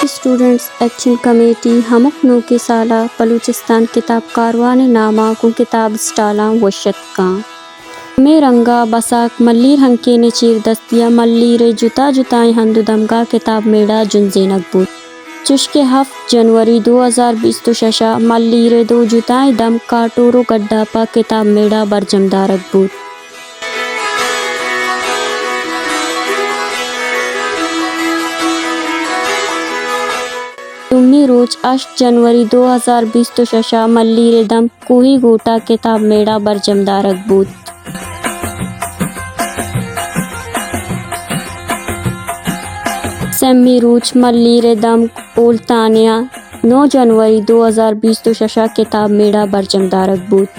Students action committee ہمک نوکیں سال ءَ بلوچستان کتاب کاروان ءِ نام ءَ گوں کتاب اسٹالاں وش اتک کاں۔ ہمے رنگ ءَ بساک ملیر ہنکین ءِ چیر دستی ءَ ملیر ءِ جتا جتائیں ہند ءُ دمگاں کتاب میڑہ جنزینگ بوت۔ چشکہ ہفت جنوری دو ہزار بیست ءُ شش ءَ ملیر ءِ دو جتائیں دمگ کاٹور ءُ گڈاپ ءَ کتاب میڑہ برجم دارگ بوت۔ دومی روچ ہشت جنوری دو ہزار بیست ءُ شش ءَ ملیر ءِ دمگ کوہی گوٹ ءَ کتاب میڑہ برجم دارگ بوت۔ سیمی روچ ملیر ءِ دمگ اولتانیہ نو جنوری دو ہزار بیست ءُ شش ءَ کتاب میڑہ برجم دارگ بوت۔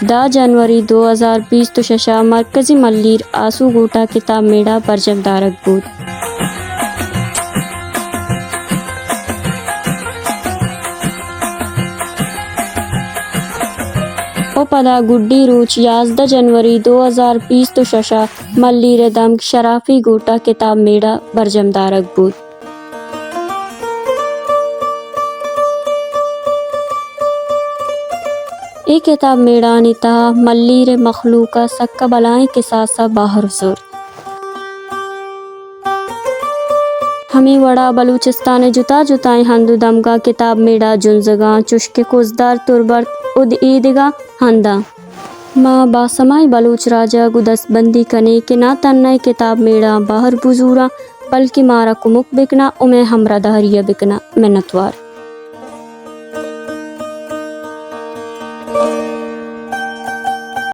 دہ جنوری دو ہزار بیست ءُ شش ءَ مرکزی ملیر آسو گوٹ ءَ کتاب میڑہ برجم دارگ بوت۔ ءُ پدا گڈی روچ یازدہ جنوری دو ہزار بیست ءُ شش ءَ ملیر ءِ دمگ شرافی گوٹ ءَ کتاب میڑہ برجم دارگ بوت۔ اے کتاب میڑھانی تہا ملیر ءِ مخلوق ءَ سکا بلاہیں کساس ءَ بہر زرت۔ ہمے وڑا بلوچستان ءِ جتا جتائیں ہند ءُ دمگاں کتاب میڑہ جنزگاں، چوشکہ کزدار، تربرت ءُ ایدگہ ہنداں۔ ما باسمائیں بلوچ راج ءَ گوں دستبندی کنیں کہ نہ تھنا اے کتاب میڑھاں بہر بزوراں، بلکیں مارا کمک بکناں ءُ مئے ہمراہداری ءَ بکناں۔ منتوار۔